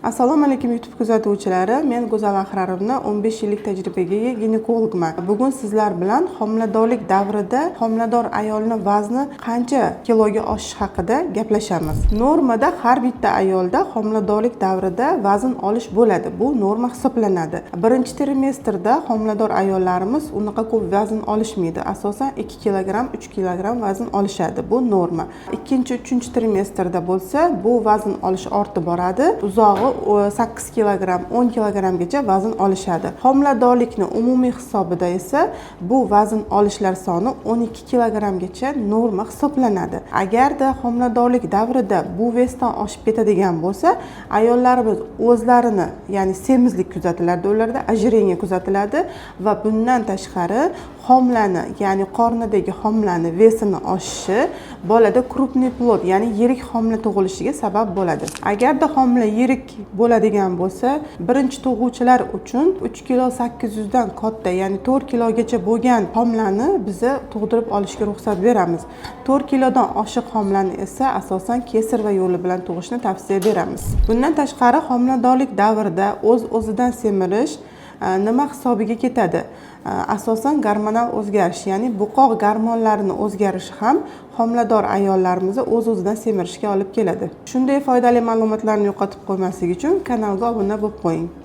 Assalomu alaykum, YouTube kuzatuvchilari. Men Go'zal Ahrarovna, 15 yillik tajribaga ega ginekologman. Bugun sizlar bilan homiladorlik davrida homilador ayolni vazni qancha kiloga oshishi haqida gaplashamiz. Normada har bitta ayolda homiladorlik davrida vazn olish bo'ladi. Bu norma hisoblanadi. Birinchi trimestrda homilador ayollarimiz unaqa ko'p vazn olishmaydi. Asosan 2 kilogramm, 3 kilogramm vazn olishadi. Bu norma. Ikkinchi, uchinchi trimestrda bo'lsa, bu vazn olish ortib boradi. Uzog'i 8 kilogramm, 10 kilogrammgacha vazn olishadi. Homiladorlikni umumiy hisobida esa bu vazn olishlar soni 12 kilogrammgacha norma hisoblanadi. Agarda homiladorlik davrida bu вес dan oshib ketadigan bo'lsa, ayollarimiz o'zlarini, ya'ni semizlik kuzatiladi ularda, ожирение kuzatiladi va bundan tashqari homilani, ya'ni qornidagi homilani вес ini oshishi bolada крупный плод, ya'ni yirik homila tug'ilishiga sabab bo'ladi. Agarda homila yirik bo'ladigan bo'lsa, birinchi tug'uvchilar uchun 3 kilo 800 dan katta, ya'ni 4 kilogacha bo'lgan homilani biza tug'dirib olishga ruxsat beramiz. 4 kilodan oshiq homilani esa asosan кесарево yo'li bilan tug'ishni tavsiya beramiz. Bundan tashqari, homiladorlik davrida o'z o'zidan semirish nima hisobiga ketadi? Asosan gormonal o'zgarish, ya'ni bo'qoq gormonlarini o'zgarishi ham homilador ayollarimizni o'z o'zidan semirishga olib keladi. Shunday foydali ma'lumotlarni yo'qotib qo'ymaslik uchun kanalga obuna bo'lib qo'ying.